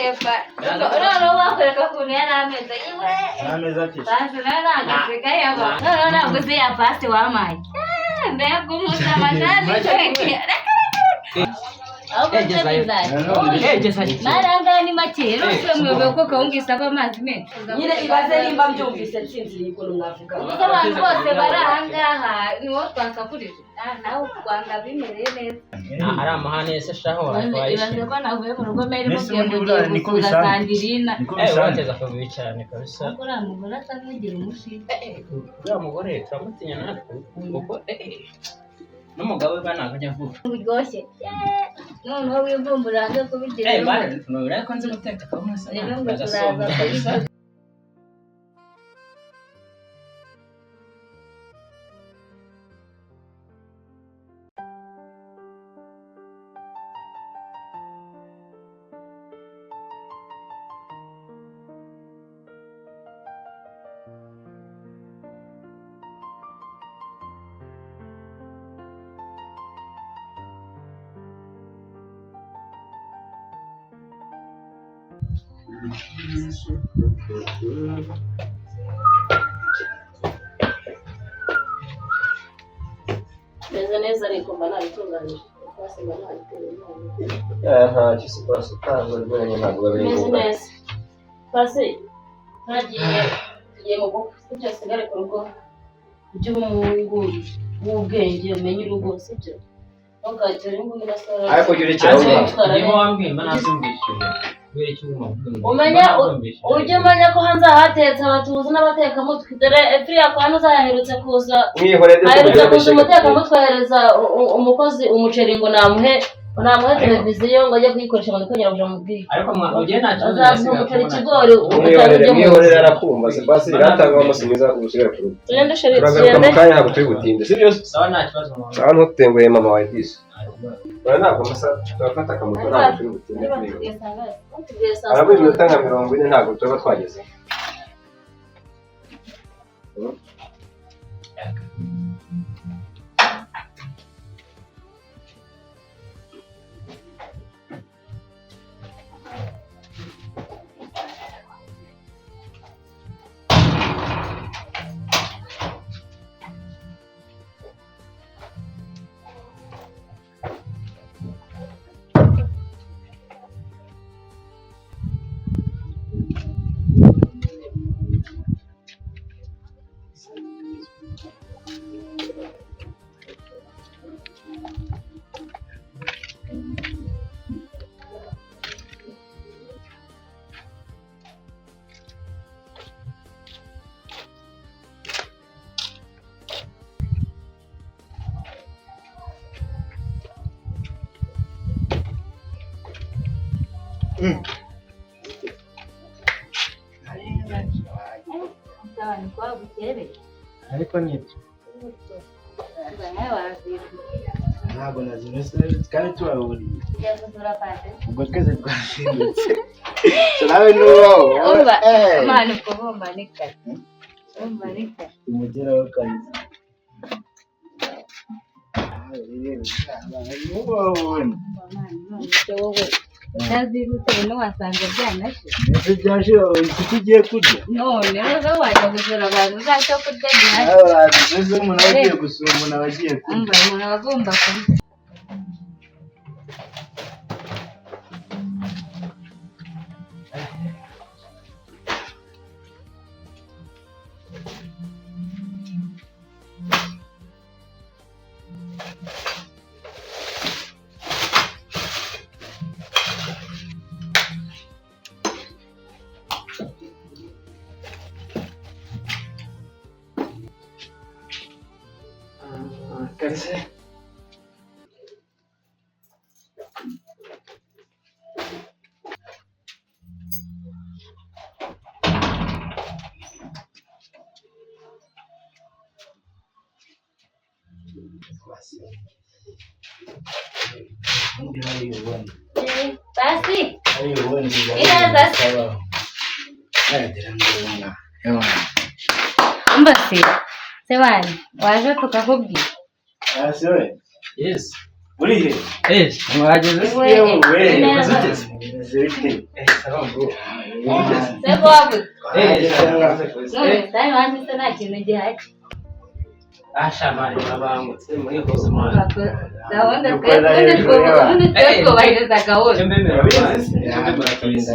Noneho bakwereka ukuntu yari ameze iwe. N'ameza ati Pasi nawe ntabwo asigaye aba. Noneho ntabwo uzi ya pasi wampaye. Eh, mbega umusamajani kweke. Ahubwo se bizaje. Maranga ni make rero mwe ko kawunga isaba amazi menshi. Nyine ibaze nimba mbyumvise nsinziriye ukuntu mwavuga. Ubwo abantu bose bari aha ngaha ni wowe twasakurije. Ah, nawe u Rwanda bimereye neza. Ari amahane se shaho Ibaze wayishimye. ko navuye mu rugo mbere Mbese mubwiye ubundi ngo buriya ugiye niko gusura bisanzwe. Sandirina. Niko Eh, bisanzwe. urateza akavuyo cyane kabisa. Ariko uriya mugore asa nk'ugira umushinga. Uriya mugore turamutinya natwe kuko n'umugabo we ntabwo ajya avuga. Buryoshye. Noneho wivumbura hanze kubirya. Eh, mara nubura ko nzi guteka kabisa. Rero ngo turaza kubirya. Meze neza ariko mba nabitunganyije. Pasi mba nabiteye. Ntacyo si pasi utanga rwenya ntabwo biba biri Meze ngombwa. neza. Pasi ntagiye tugiye mu bukwe sibyo sigare ku rugo ujye uba umuhungu w'ubwenge umenye urugo sibyo ntukagire ingumi na sora. Ariko ujye urekera aho ngaho. Niba wambwiye mba nabyumvishije. Kubera icyo uguma kuvuga. Umenya ujye umenya ko hanze hatetse abatuzi n'abatekamutwe dore epfiriya kwa nuza yaherutse kuza Mwihorere aherutse kuza umutekamutwe ahereza umukozi umuceri ngo namuhe televiziyo ngo ajye kuyikoresha ngo niko nyirabuja amubwiye. Ariko mwa ugiye nta kibazo. Azamuha umuceri ikigori Mwihorere utajya mwihorere arakumva se pasi iratanga umunsi mwiza ubusigare ku rugo. Tugende sheri Turagaruka mu tugende. kanya ntabwo turi butinde sibyo? Sawa nta kibazo mama. Sawa ntutenguhe mama wawe disi. Oya ntabwo amasaha turafata akamoto ntabwo turi butinde. Tubwiye saa Harabura sita. iminota nka 40 ntabwo tuba twageze. Abantu twabukereye. Ariko nibyo Nawe wazinduka. ntabwo nazindutse kandi tubaburiye. Ugiye gusura pasi. Ubwo twese twazindutse. So nawe nubaho. Umva, Imana ubwo bumanika. Bumanika. Umugeraho kabisa. Nubaho ubundi. Icyo wowe utazindutse rero wasanga byanashe. Mbese byashira icyo ugiye kurya. None rero wajya gusura abantu uzacyo kurya gihari. Nawe urazi umuntu aba agiye gusura umuntu aba agiye kurya. Umva umuntu aba agomba kurya. Kaze. Pasi. Ari ubundi Iraza se. Umva se. Sebani, waje tukakubwira. Asi we. Yes. Uri he? Mwageze se? Yewe, Yewe, neza. Bimeze bite? Se ko wabuze. Eh, None se iwanjye se nta kintu gihari. Asha mani murabangutse muri hose mani. Gahunda twe ubundi twe twubahiriza gahunda. Icyo mbemera Urabizi se? icyo mbemera kabisa.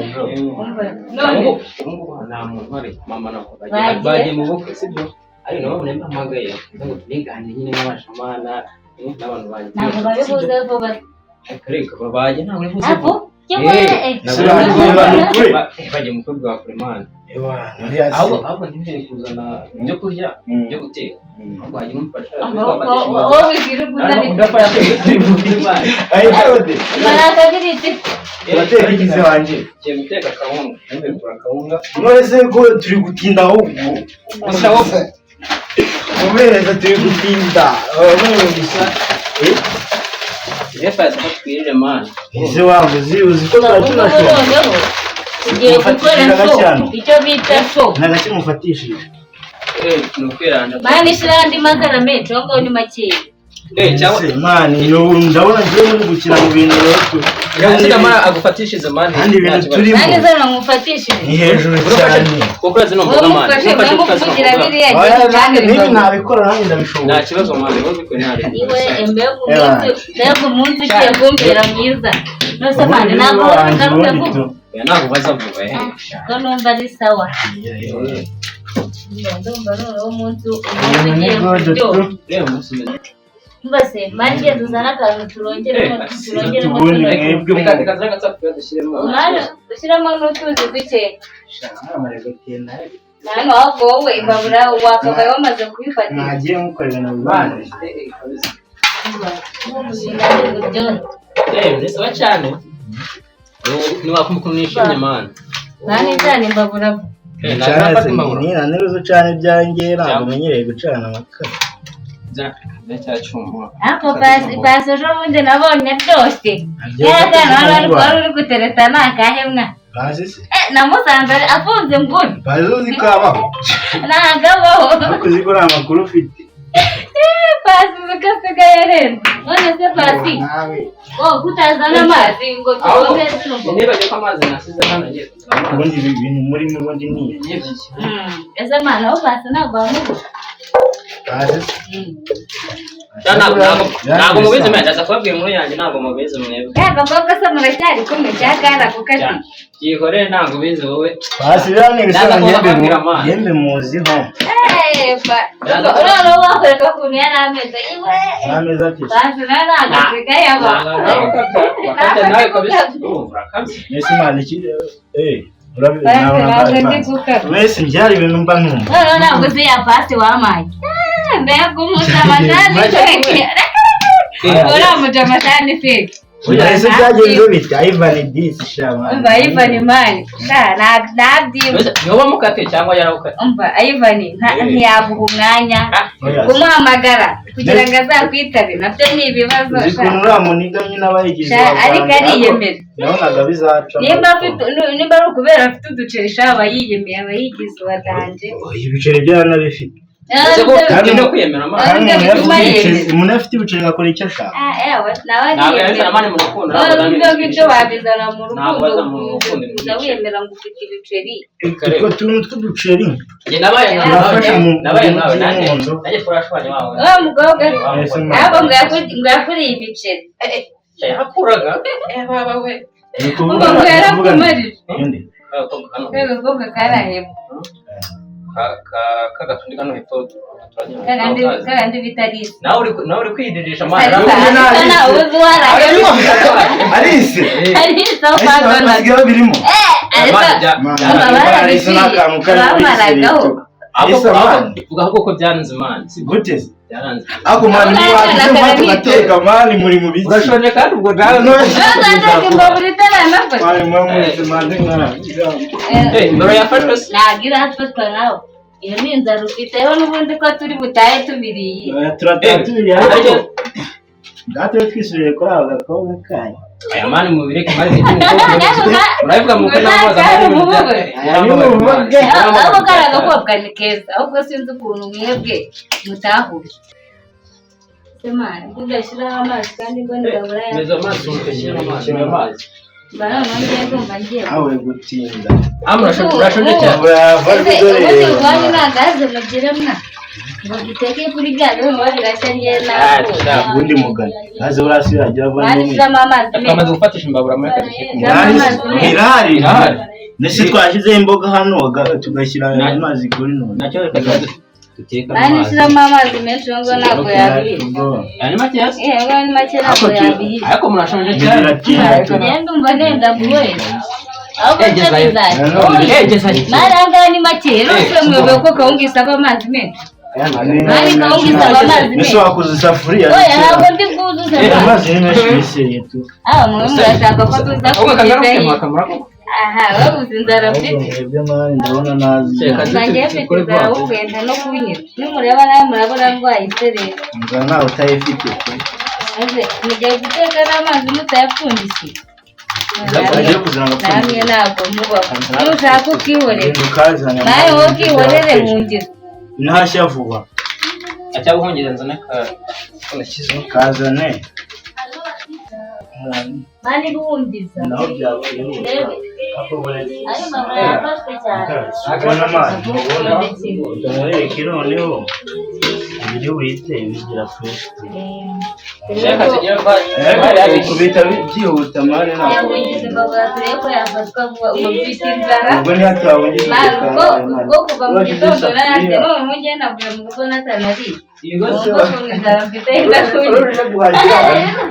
None Ubu ngubu nta muntu uhari mama nako Bagiye. bagiye mu bukwe sibyo? Ariko nabo mpamagaye ngo tunigane nyine n'abashamana n'abantu banjye. ntabwo babibuze vuba. Reka babaye ntabwo bivuze Ntabwo? vuba. Yewe, Bagiye mu bukwe bwa Kuremani. Ahubwo Ahubwo ntibere kuzana ibyo kurya byo guteka. Ahubwo hanyuma umfasha. Wowe wirirwa unabiteka. Ayitode. Barakabiriti. Turateka igize wanjye. Ngiye guteka akawunga. Ngiye kugura akawunga. None se ko turi gutinda ahubwo. Gusa wowe Mumereza turi gutinda. Urabona gusa. Njye fasi ko twirire mani. Ese waba uzi uzi ko twari Ubu tunashobora. noneho tugiye gukora show, icyo bita show. Nta gake mufatishije. Ni ukwiranda. Mani ishyiraho andi makara menshi, aho ngaho ni makeya. Cyangwa Ese mani ndabona ngiye muri gukina mu bintu rero. Cyangwa mara agufatishije mani. Kandi ibintu turimo Nanjye zano mufatishije. ni hejuru cyane. Kuko zino Wowe mboga mani. mufashe, wowe muvugira biriya Oya, gihe kandi nibi bikaba. nabikora nanjye ndabishobora. Nta kibazo mani, wowe ubikore ntari. Iwe mbega umunsi, mbega umunsi ugiye kumbera mwiza. Nose mani ntabwo ugaruke vuba. Oya, ntabwo baza vuba eh. Ko numva ari sawa. Ndumva noneho umunsi ugiye kuryoha. Reba umunsi umeze. Mbese mani genda uzane akantu turongeremo turongeremo Tubone tuno. mwebwe Reka reka zaka tsakuya dushyiremo. Mani ushyiramo n'utuzi duke. Hano ahubwo wowe imbabura wakabaye wamaze kuyifatira. Mwagiye mukorera na Mani, buri kabisa. Buryohe. Ni sawa cyane. Niwakumva ukuntu nishimye mani. Mani cyane imbabura. Ntabwo imbabura. Ni naniruzi ucana ibyanjye ntabwo menyereye gucana amakara. Bya cyuma. Ariko pasi ejo bundi nabonye aryoshye. Yari akana wari uri gutereta ni akahemwa. Bazi se? Namusanze afunze inguni. Bazi uzi ko abaho. Ntabwo abaho. Ariko uzi ko nta makuru ufite. Pasi zigasigaye arenze. None se pasi wowe kutazana amazi ngo tubone zino mboga. Nibagiwe ko amazi nasize hano ngiye kuzana amazi. Ubundi ibi bintu murimo ubundi ni ibi. Ese mwana aho pasi ntabwo wamubura. Bazi se? Ntabwo mubizi mwe, ndaza kubabwira inkuru yanjye ntabwo mubizi mwebwe. Ya gakobwa se muracyari kumwe cya karakukati. Yihorere ntabwo ubizi wowe. Pasi biriya ni ibisobanuro Ndaza kubabwira amazi. yembe muziho. Noneho wakwereka ukuntu yari ameze. Iwe. N'ameza ati. Pasi nawe ntabwo asigaye aba. Nawe kabisa. Urakabye. Mbese imana iki? Urabizi Pasi nawe ntabwo ndi ntabwo gukabya. Mbese byari ibintu mba numva. Noneho ntabwo uzi ya pasi wampaye. Mbega umunsi amashani feke. Uriya muja amashani feke. Mbese byagenze bite? Ivan disi shama. Umva Ivan mani. Ntabyibuka. Niwe wamukatiye cyangwa yarawukatiye? Umva Ivan ntiyaguha umwanya kumuhamagara kugira ngo azakwitabe nabyo ni ibibazo. Uzi ukuntu uriya muniga nyine aba yigize Ariko ariyemera. Nabonaga bizaca. Nimba afite nimba ari ukubera afite uduceri sha aba yiyemeye aba yigize uwadanje. Ibiceri byo yaranabifite. Kandi no kwiyemera amazi. Kandi umuntu afite ibiceri agakora icyo ashaka. Ewe nawe Ntabwo yabizana mani mu rukundo. Ntabwo ngibyo wabizana mu Ntabwo rukundo baza mu rukundo uza wiyemera ngo ufite ibiceri. Utwo tuntu tw'uduceri. Njye nabaye nkawe. Turafasha mu Nabaye nkawe nanjye. by'inkondo. Nanjye twarashwanye wawe. Wa mukobwa ntabwo ngo yakuriye ibiceri. Yakuraga. Baba we. Ni Ubwo ukuvuga ngo yarakumarije. Inde. Agakobwa karahema. Kagatundi kano hepfo duturanye. Kakandi bita Alice. Nawe uri kwidirisha mani. Alice nawe uzi warahema. Alice. Alice aho kwa Donald. Basigaye birimo. Alice Alice ni akantu kari muri bamaragaho. Alice mani. Vuga ahubwo ko byaranze mani. Gute se? Byaranze. Ako mani mwagize tugateka mani muri mu biki. Urashonje kandi ubwo nawe. Ntuzateke imbabura itaranafata. Mani mwamuritse mani mwana. Imboro yafashwe se. Ntabwo irafatwa nawe. Iyo ni inzara ufite yewe n'ubundi ko turi butahe tubiriye. Turataha tubiriye ariko. Data we twisubiriye kuri ako gakobwa kanyu. Aya mani mubireke mani umukobwa. Urabivuga mu n'amazi Ahubwo kari agakobwa ni keza ahubwo sinzi ukuntu mwebwe mutahuye. Semana, ugashyiraho amazi kandi mbona gahora ya. Meza amazi ugashyiramo amazi amazi. Bara nongeye kumva ngiye. Awe gutinda. Amurashonje cyane. Ubundi ubwanyu nta gaze mugira mwa. Ngo duteke kuri gaze noneho birashya ngewe nawe. Ubundi mugani. Gaze urasi yagira Mani avanye. shyiramo amazi menshi. Twamaze gufatisha imbabura muri akazi. Irahari. Irahari. Nese twashyizeho imboga hano tugashyira amazi kuri none. Nacyo reka duteka Mani amazi. shyiramo amazi menshi ngo ntabwo yabiha. Aya ni make yasi. Yego ni make ntabwo yabiha. Ariko murashonje cyane. Biratinda. Ngenda umva nenda guhera. Ahubwo se bizajya. Gezayo. Mani aya ngaya ni make rero muyobewe ko kawunga isaba amazi menshi. Mani kawunga isaba amazi Nese menshi. wakoze isafuriya. Oya ntabwo ndi bwuzuze amazi. Amazi ni menshi biseye tu. Aho mwe murashaka ko tuza Ahubwo akagaruke kugezayo. mwakamura koko. Aha babuze inzara mfite. Mwebwe mani ndabona nazi. Ngiye mfite inzara wo kwenda no kunyira. Nimureba nawe murabona ndwaye isereri. Inzara ntawe utayifite pe. Maze mugiye guteka n'amazi mutayapfundikiye. Agiye kuzana Namwe ntabwo mubaho. Nushaka ukihorera. Ukazana. Nawe wowe ukihorere nkungira. Ntashya vuba. Acyabahongera nzana ka Kazane. Mani guhungiza. Naho byakwihuta. Yewe. Ayo mabara yafashwe cyane. Ubona amazi ubona. Utamwereke noneho. Ibiri wite bigira fresh. Shaka tugira va. Kubita byihuta mani ntabwo. Yahungiza imbabura turebe ko yafatwa vuba ubu mfite inzara. Ubwo ntihatawungiza Mani ubwo kuva mu gitondo nararye none njye navuye mu rugo natanariye. Ibibazo. Ubwo kumva inzara mfite indakuye.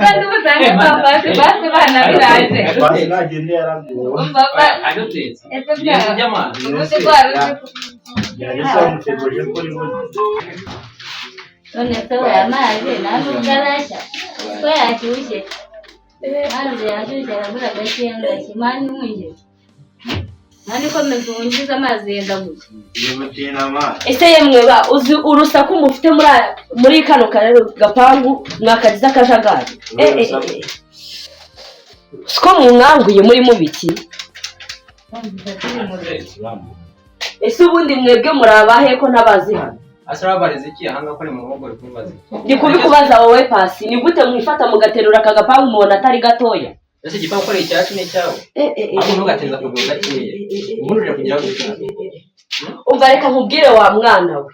Kandi ubusange twafashe basi bana biraje. Basi nagende yaraguwe. Umva ba Adutetse. ese Ibintu bwa by'amazi. ubundi rwari uzi Yari samutegoje kuri burya. none se we amazi nta nubwo arashya ko yashyushye amazi yashyushye arabura gakeya ngashya mani wungeze mani komeza wungize amazi yenda gushya Yihutina amazi. Ese yemwe ba uzi urusaku mufite muri kano karere gapangu mwakagize akajagari. Siko mumwanguye muri mubiki. Ese ubundi mwebwe muri abahe ko ntabazi hano? Asarabariza iki ahanga ko ni mu rugo uri kubibaza iki? Ndi kubikubaza wowe Pasi, ni gute mwifata mugaterura aka gapangu mubona atari gatoya? Ese igipangu ko ari icyacu n'icyawe? Ahubwo ntugateze akaguru gakeya. Ubundi uje kugira ngo Umva reka nkubwire wa mwana we.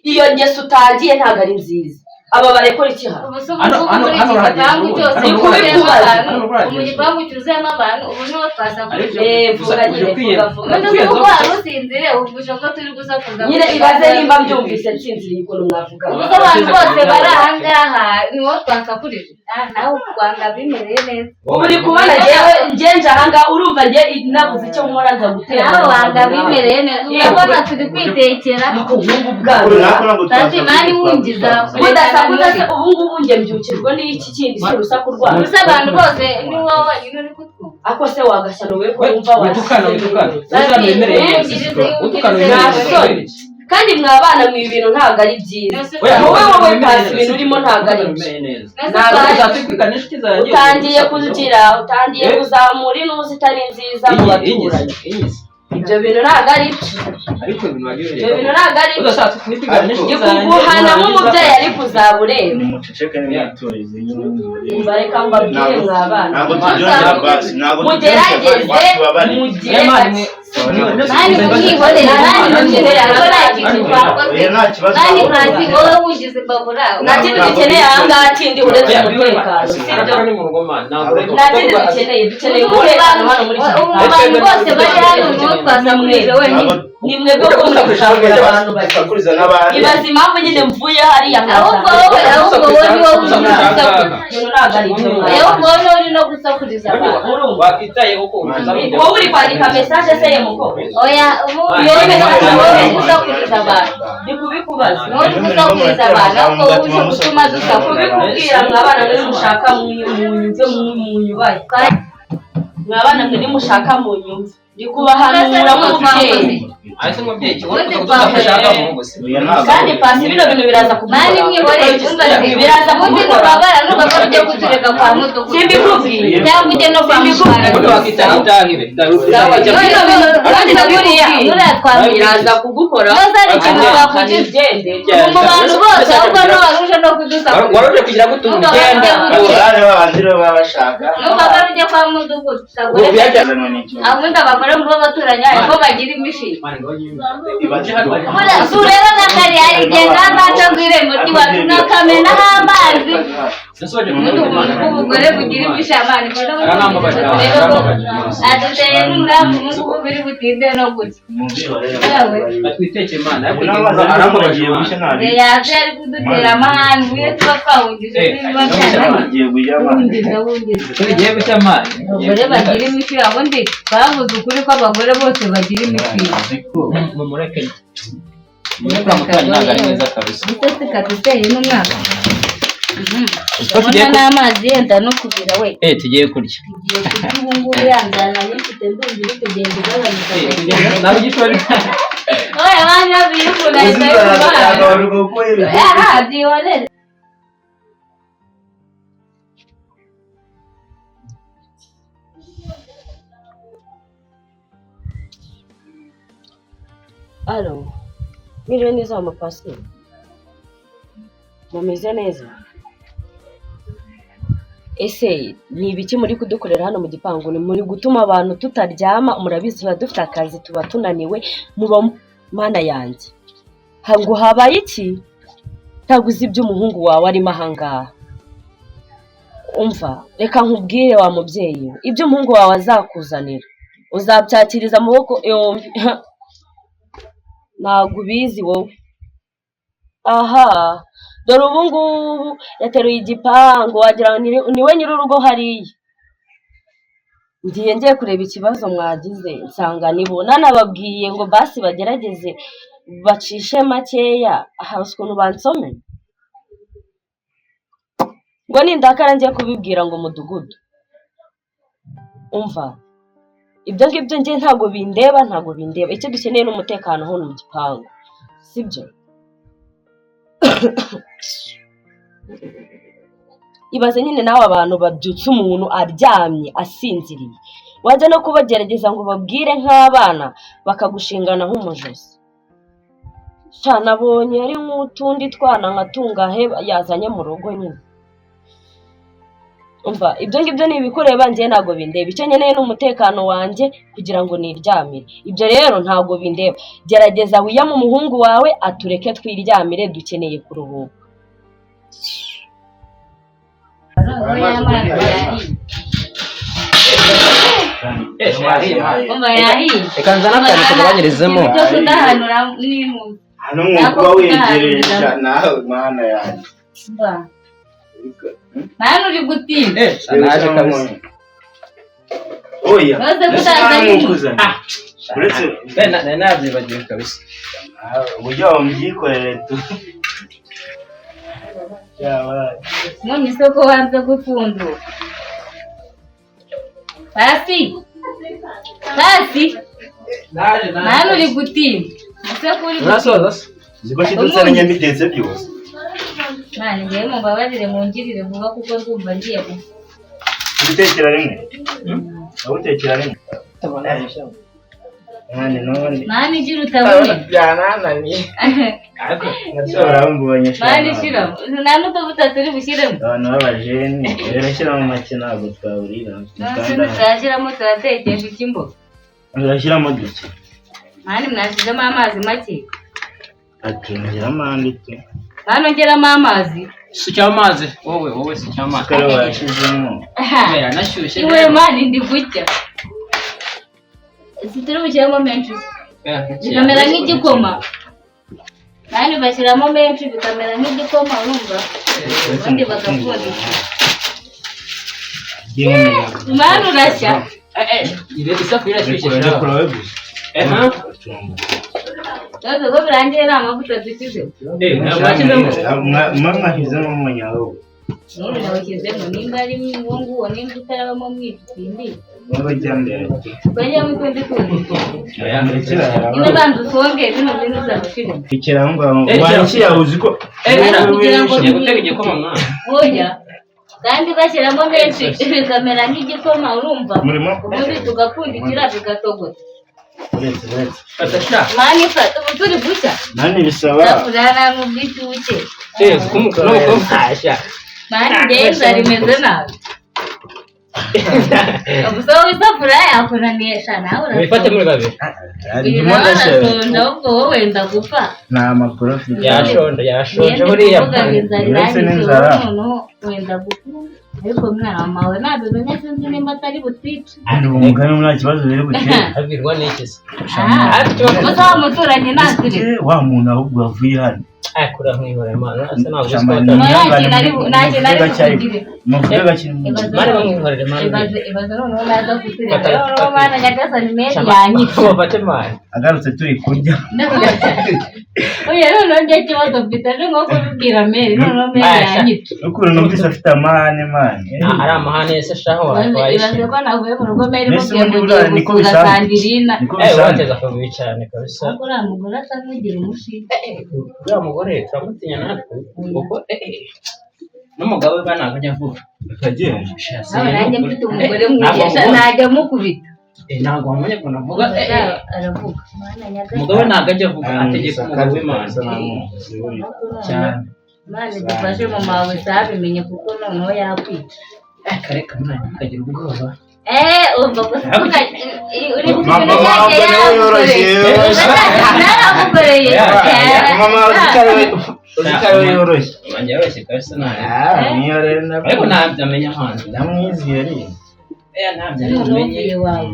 Iyo ngeso utangiye ntabwo ari nziza. Aba barekora iki hano? Ubu se ubu ngubu muri iki gipangu cyose Ni cyuzuyemo kubikubaza. abantu ubu mu gipangu cyuzuyemo abantu ubu niho twasakurije Vuga nyine vuga vuga. ubundi se ubu wari usinziriye wumvise ko turi gusakuza Nyine ibaze nimba mbyumvise nsinziriye ukuntu mwavuga. ubu se abantu bose bari aha ngaha niho twasakurije nawe u Rwanda bimereye neza Ubu uri kubona njyewe ngenje aha ngaha urumva njye nabuze icyo nkora nza gutera. nawe wanga bimereye neza urabona turi kwitekera Ariko nk'ubu bwana. Tati mani wungiza Mudasakuza se ubu ngubu njye mbyukirwa n'iki kindi si urusaku rwanyu. Gusa abantu bose ni wowe wenyine uri kutwumva Ako se wagashyano we ko wumva Utukana utukana. Tati Uzamwemereye wungirize Utukana wungirize wemereye. Kandi mwabana mu ibintu ntabwo ari byiza. Wowe wowe Pasi ibintu urimo ntabwo ari byo. Utangiye kugira utangiye kuzamura intuzi itari nziza mu baturanyi. Ibyo bintu ntabwo ari byo. Ariko ibintu wagiye Ibyo bintu ntabwo ari byo. Ndikuguhana nk'umubyeyi ariko uzaba ureba. Nimuceceke nimwiturize nyine. Umva reka mbabwire mwabana. Ntabwo tubyongera basi. Ntabwo tubyongera Mugerageze basi. mugire gake. Mani mumwihorere mani mumwihorere kuko nta kintu twakoze Oya nta kibazo. mani ntazi wowe wungize imbabura Nta kindi dukeneye aha ngaha kindi uretse umutekano. Sibyo? Nta kindi dukeneye. Dukeneye umutekano hano muri iki ubu gipangu. abantu bose bari hano niho twasakurije wenyine Ni mwebwe ko muri gukangurira abantu bake. Dusakuriza n'abandi. Ibaze impamvu nyine mvuye hariya ahubwo wowe ahubwo wowe ni wowe uri gusakuriza Ibintu ntabwo ari byo. ahubwo wowe niwe uri no gusakuriza abantu Wakitayeho ko Wowe uri kwandika message se ye muko? oya ubu wowe uri gusakuriza abantu Ndi kubikubaza. niwe uri gusakuriza abantu ahubwo wowe uje gutuma dusakuriza Kubikubwira mwabana mwe mushaka munyumve munyubahe. Mwabana mwe nimushaka munyumve. Ndi kubahanura nk'umubyeyi. Ese umubyeyi ki Ubundi udashaka umuhungu se? Kandi pasi bino bintu biraza Mani kugukora. mwihorere umbaze. Biraza Ubundi kugukora. nubabara nubabara ujye kutureka kwa mudugudu. Simbikubwiye. Cyangwa ujye no kwa muganga. Ubundi wakita itahire. Bino bintu kandi Buriya ndabikubwiye. buriya twamenya. Biraza kugukora. Ntuzi ari ikintu twakugize. Ugende. Mu bantu bose ahubwo n'uwaruje no kudusakuriza. Waruje kugira ngo utuntu ugenda. Abagore babandi rero baba bashaka. Nubabara ujye kwa mudugudu. Ubu byajya- Ubundi abagore mu b'abaturanyi ariko bagira imishinga. Buriya si ureba nka kariya hari igihe nta naca ku irembo ry'iwacu nakamenaho amazi. Ubundi umuntu bw'umugore bugira imishamani turebe ko aduteye n'umwaku ubu ngubu biri butinde no gutya. Yewe. Atwiteke Imana. Arambabaje gushya nabi. Yaje ari kudutera amahane ubuye tuba twahungije biba byananiye. Agiye gushya amazi. Wungije wungije. Tugiye gushya amazi. Abagore bagira imishira ubundi bavuze ukuri ko abagore bose bagira imishira. Mumureke. Mureke muturanyi ntabwo ari mwiza kabisa. Gusa sikaduteye n'umwaka. Uko tugiye Ubona n'amazi yenda no kubira we. Tugiye kurya. Tugiye kurya ubu ngubu yanzana nyifite ndumva iri kugenda igabanuka. Nawe ugishobora. Oya abana biyikunda ahita yikubana. Aha byihorere. Alo, mwiriwe neza mama Pasi? Mumeze neza? Ese ni ibiki muri kudukorera hano mu gipangu? Ni muri gutuma abantu tutaryama, murabizi tuba dufite akazi, tuba tunaniwe, muba mana yanjye. Ngo habaye iki? Ntabwo uzi ibyo umuhungu wawe arimo ahangaha. Umva, reka nkubwire wa mubyeyi we, ibyo umuhungu wawe azakuzanira uzabyakiriza amaboko yombi. Ntabwo ubizi wowe. Aha, dore ubu ngubu yateruye igipangu wagira ngo niwe nyir'urugo hariya. Ngiye kureba ikibazo mwagize nsanga nibo nanababwiye ngo basi bagerageze bacishe makeya, aha ukuntu bansome ngo nindakara ngiye kubibwira ngo mudugudu. Umva, ibyo ngibyo njye ntabwo bindeba, ntabwo bindeba. Icyo dukeneye ni umutekano hano mu gipangu, sibyo? Ibaze nyine nawe abantu babyutse umuntu aryamye asinziriye, wajya no kubagerageza ngo babwire nk'abana bakagushingana nk'umujosi. Sha nabonye ari nk'utundi twana nka tungahe yazanye mu rugo nyine. Umva, ibyo ngibyo ni ibikureba njye ntabwo bindeba. Icyo nkeneye ni umutekano wanjye kugira ngo niryamire. Ibyo rero ntabwo bindeba. Gerageza wiyame umuhungu wawe atureke twiryamire, dukeneye kuruhuka. Umva yahiye. Reka nzane akantu tugabanyirizemo. Ibyo kudahanura n'impu. Hano mwuka wegereje nawe mana yanjye. Umva. Mani uri gutinda. Naje kabisa. Oya. Maze kutaza Mwukuzanye. Uretse Nari nabyibagiwe kabisa. uburyo wabyikorere tu. Yabaye. Mu isoko wanze gupfundura. Pasi. Pasi. Naje Mani uri gutinda. Isoko uri gutinda. Urasoza se? Ziko shidutse na nyabitetse byose. Mani ngewe mumbabarire mungirire vuba kuko ndumva ngiye gupfa. Ugutekera rimwe. Ugutekera rimwe. Mani none. Mani gira utabone. Byanananiye. Nashobora mbonye. Mani shyiramo. Nta n'utuvuta turi bushyiremo. Abantu b'abajene rero shyiramo make ntabwo twaburira. Nonese tutashyiramo turatekesha iki mboga? Urashyiramo duke. Mani mwashyizemo amazi make. Ati ngeramo andi tu. Mani ongeramo amazi. Sukya amazi. Wowe sukya amazi. Kare washyizemo. Yanashyushye. Iwe mani ndi gucya. Turi bushyiremo menshi. Bikamera nk'igikoma. Mani bashyiramo menshi bikamera nk'igikoma urumva. Ubundi bagapfundika. Mani urashya. Isafuriya irashyushye. Rekura we gusa. Byose ko birangiye nta mavuta dushyize. Mwashyizemo. Mwashyizemo umunyu ahubwo. N'ubu nawushyizemo nimba ari uwo nguwo nimba utarabamo mwinshi simbizi. Wowe jya mbere. Twongeyemo utundi tundi. Ndekera Nyine banza usonge bino bintu uzabishiremo. Rekera aho ngaho. Eh, Wanshyiye aho uzi ko. Kugira ngo Ngiye guteka igikoma mwana. Oya. Kandi bashyiramo menshi bikamera nk'igikoma urumva. Murimo Ubundi tugapfundikira bigatogota. uretse uretse. Fata sha. Mani fata ubu turi gushya. Nani bisaba. Safuriya n'ubwishyushye. Eh, kumuka no kumfasha. Mani njyewe inzara imeze nabi. Gusa wowe isafuriya yakunaniye sha nawe Wifate muri babiri. Uyu nawe arasonja ahubwo wowe wenda gupfa. Nta makuru afite. Yashonje, yashonje Ngende buriya. kuvuga ngo inzara Uretse iranyishe n'inzara. wowe noneho wenda gupfa. Ariko mwana wawe nabimenya sinzi nimba atari butwice. Kandi uwo mugani nta kibazo biri butere. Abwirwa n'iki se? Ah, Ariko ikibazo gusa wa muturanyi ntasire. Wa muntu ahubwo wavuye hano. Akura nkwihora Imana asa ntabwo uzi ko Shamba, batari. Nta kintu ari bu- nta kintu ari bukugire. Muvuge gake. Mane bamwihorere mane. Ibaze ibaze noneho naza kutureba. Fata- Noneho fata. mana nyagasani meri yanyica. Bafate mane. Agarutse turi kurya. Oya noneho njye ikibazo mfite aje nko kubibwira meri noneho meri Basha. yanyica. Ukuntu numvise afite amahane mane. Ari amahane yese shaho Ibaze wayishimye. ko navuye mu rugo meri Mbese mubwiye ubundi ngo buriya ugiye niko gusura bisanzwe. Sandirina. Niko Eh, bisanzwe. wateza akavuyo cyane kabisa. Ariko uriya mugore asa nk'ugira umushinga. Uriya mugore turamutinya natwe kuko n'umugabo we ntabwo ajya avuga. Akagenda. Nawe nanjye mfite umugore mwigisha najya mukubita. Ntabwo wamenya ukuntu avuga. Aravuga. Mana nyagasani. Umugabo we ntabwo ajya avuga ategeka umugabo w'Imana cyane. Imana idufashe mu mawe sabimenye kuko noneho yakwica. Kareka mwana ukagira ubwoba. Umva gusa uri Mama wawe niwe yoroshye. Naramukoreye. Mama uzi ko ari we yoroshye. Wanjye yoroshye kabisa nabi. Ah, niyo rero Ariko ntabyo amenya hanze. Ndamwiziye rero. Ntabyo Noneho amenye. uvuye wawe.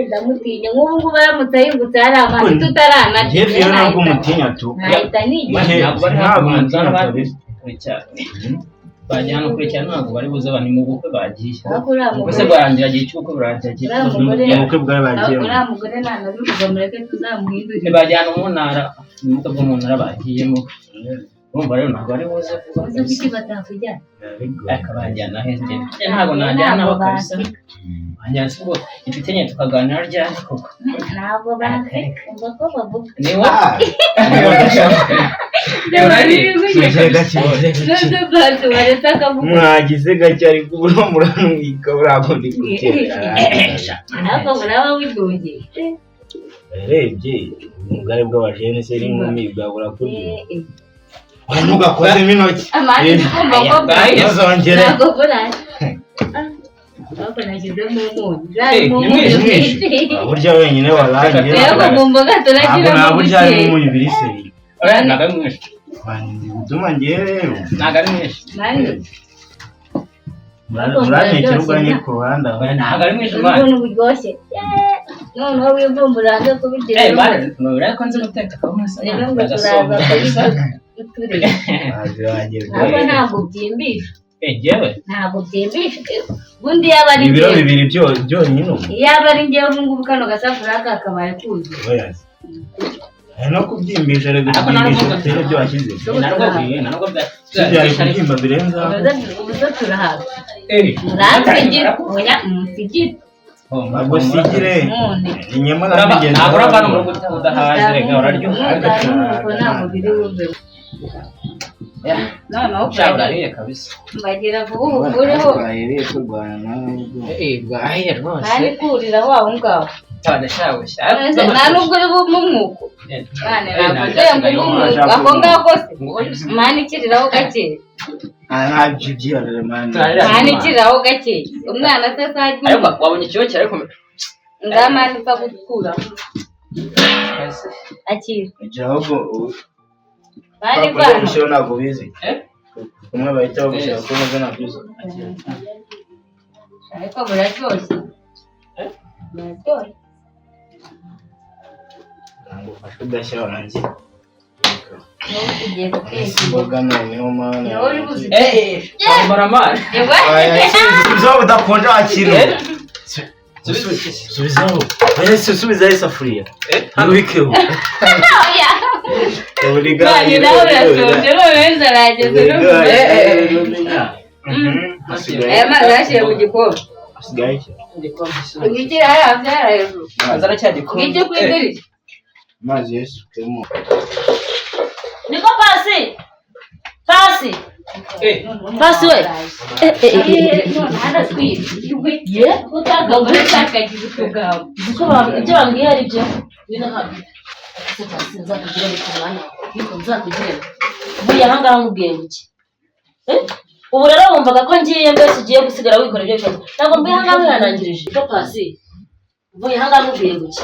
Ndamutinya nk'ubu ngubu aramutse ahingutse hari amazi tutaranarya. Njye rero ntabwo umutinya tu. Nahita nigira. Ntabwo bari Ntabwo hafi umutinya bari kabisa. kure cyane. Bagiye hano kure cyane ntabwo bari buze abantu mu bukwe bagiye. Ariko uriya Ubukwe se mugore bwarangira igihe cy'ubukwe burangira igihe Uriya mugore- Mu bukwe bwawe bagiyemo. uriya mugore nanabivuga mureke tuzamuhindurire. Ntibajyana mu ntara, mu bukwe bwo mu ntara bagiyemo. Urumva rero ntabwo bari buze vuba Uzi kabisa. kuki batakujyana? Ariko bajyana heza njye ntabwo najyana nabo kabisa. Banjyana se ubwo inshuti nke tukaganira ryari koko. Ntabwo baseka. Umva ko bavuga. Ni wowe. Mwagize gake ariko ubu muranwika buriya ndi gutera. Ariko buraba budogeye. Urebye ubugari bw'abajene se n'inkumi bwabura kurya. Ntugakozemo intoki. Amani kumva ko Ntuzongere. ntabwo buraje. Ariko nashyizemo umunyu. Zarimo Ni umunyu mwinshi. mwinshi. Burya wenyine warangiye. Rero mu mboga Ntabwo turashyiramo naburya harimo buke. umunyu biri seri. Oya, ntabwo ari mwinshi. Gutuma ngewe rero. Ntabwo ari mwinshi. Mani, Murantekera ubwanjye ku ruhande aho. Oya, ntabwo ari mwinshi mani. ukuntu buryoshye. Noneho wivumbura hanze kubirya. Eh, mani, nubira ko nzi guteka kabisa. Rero ngo turaza Agasombe kabisa. kubirya Bazi banjye Ntabwo ntabwo byimbisha. Eh, njyewe Ntabwo byimbisha. Ubundi yaba ari Ibiro njyewe. bibiri byonyine ubu. Yaba ari njyewe ubu ngubu kano gasafuriya kakabaye kuzuye. Oya. Hari no kubyimbisha rero Ariko kubyimbisha ntabwo- bitewe n'ibyo washyize. narwo narwo bya Byari kubyimba birenze aho. Ubu se turahaga. Eh, Muransigire. Oya, munsigire. Ntabwo sigire. None. Inyama ntabwo Ntabwo urava hano mu rugo udahaze rega uraryoha. Nuko ntabwo biri buve. Noneho Sha bwahiye kabisa. mbagira vuba ubukureho. Twahereye turwana nawe. Eh, bwahiye rwose. Nta nikurira aho ngaho. Cyane shabushya. Nta nubwo uri bumpe umwuko. Mwana ntabwo ugiye ngo umpe umwuko. Ako ngako se. Mwana ikiriraho gake. Ntabyo byihorere mani. Mwana ikiriraho gake. Umwana se azajya Ariko wabonye ikiyo cyari ariko ngamana upfa gukuraho. Akira. Kugira ahubwo Mwana bakunda ivana. gushyiraho ntabwo ubizi. Eh? Kumwe bahita bagushyira ku meza ntabyo uzi. Ariko buraryoshye. Eh? Buraryoshye. Ntabwo ufashwe udashya wanjye. Wowe tugiye guteka Imboga noneho mana. Ni wowe uri buzi. Eh, wambara amani. Subizaho udakonje wakira. Subizaho. Oya subizaho isafuriya. Ntubikeho. Oya. Uburiganya. Mwana nawe urashonje noneho inzara yageze no mu Uburiganya. Hasigaye Aya mazi yashyire mu gikombe. Hasigaye iki? Igikombe. Ngikira hariya byara hejuru. Azana cya gikombe. Ngicyo ku idirishya. Amazi yasukemo. Niko Pasi, Pasi, Pasi we. Ye. Uko ibyo bambwiye ari byo. Ngwino hano. Ese Pasi, nzakugire nte mwana wawe? Niko nzakugire nte? Mvuye aha ngaha nkubwiye ngo iki? Eh? Ubu rero wumvaga ko ngiye, mbese ugiye gusigara wikora ibyo bishatse. Ntabwo mvuye aha ngaha wihanangirije. Niko Pasi, mvuye aha ngaha nkubwiye ngo iki?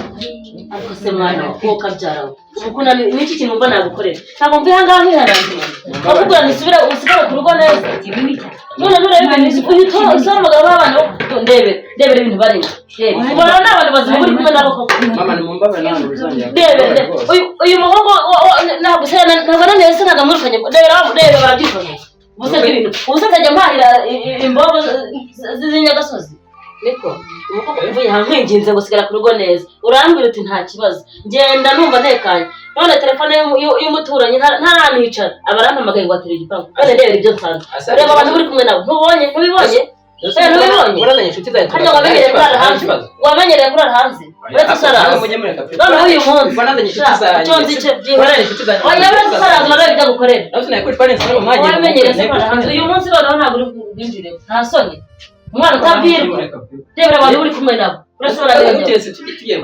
Ariko se mwana wawe, wowe ukabyara we, ubu ko niki kintu wumva nagukorera? Ntabwo mvuye aha ngaha nkwihanangirije, bakubwira ngo usubire, usigare ku rugo neza. None nureba ibintu uhita usora umugabo w'abana bo. Ndebe, ndebera ibintu barimo. Reba, ubona ni abantu bazima uri kumwe nabo koko? Mama, nimumbabare, ntabwo bizongera. Rebe, rebe. Uyu muhungu ntabwo se ntabwo ananiwe se? Ntabwo amwirukanye. Rebera, reba, barabyifata ubusa bw'ibintu. Ubusa nzajya mpahira imbobo z'inyagasozi. Niko ubu koko mvuye aha nkwinginze ngo sigara ku rugo neza, urambwira uti nta kibazo, ngenda numva ntekanye. None telefone y'umuturanyi ntaranicara aba arampamagaye ngo atere igipangu. None rebera ibyo nsanze. Reba abantu uri kumwe nabo. Ntubonye? Ntubibonye? Eh, ntubibonye? Urazanye inshuti zanjye. Harya wamenyereye kurara hanze? Wamenyereye kurara hanze uretse usaraza? Noneho uyu munsi Wanazanye inshuti zanjye. icyo nzi cyo byihuse. Wanazanye inshuti zanjye. Oya, uretse usaraza, urareba ibyo agukorera. Nawe sinakwica neza no mwagiye. Wamenyereye se kurara hanze? Uyu munsi noneho ntabwo uri bwinjire. Nta soni, umwana utabwirwa. Rebera abantu uri kumwe nabo. Uretse urareba, uretse ziriya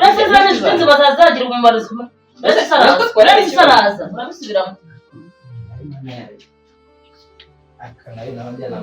n'inshuti nzima zazagira umumaro zikomeye. Uretse usaraza, uretse usaraza, urabisubiramo. Akanayo naho njyana.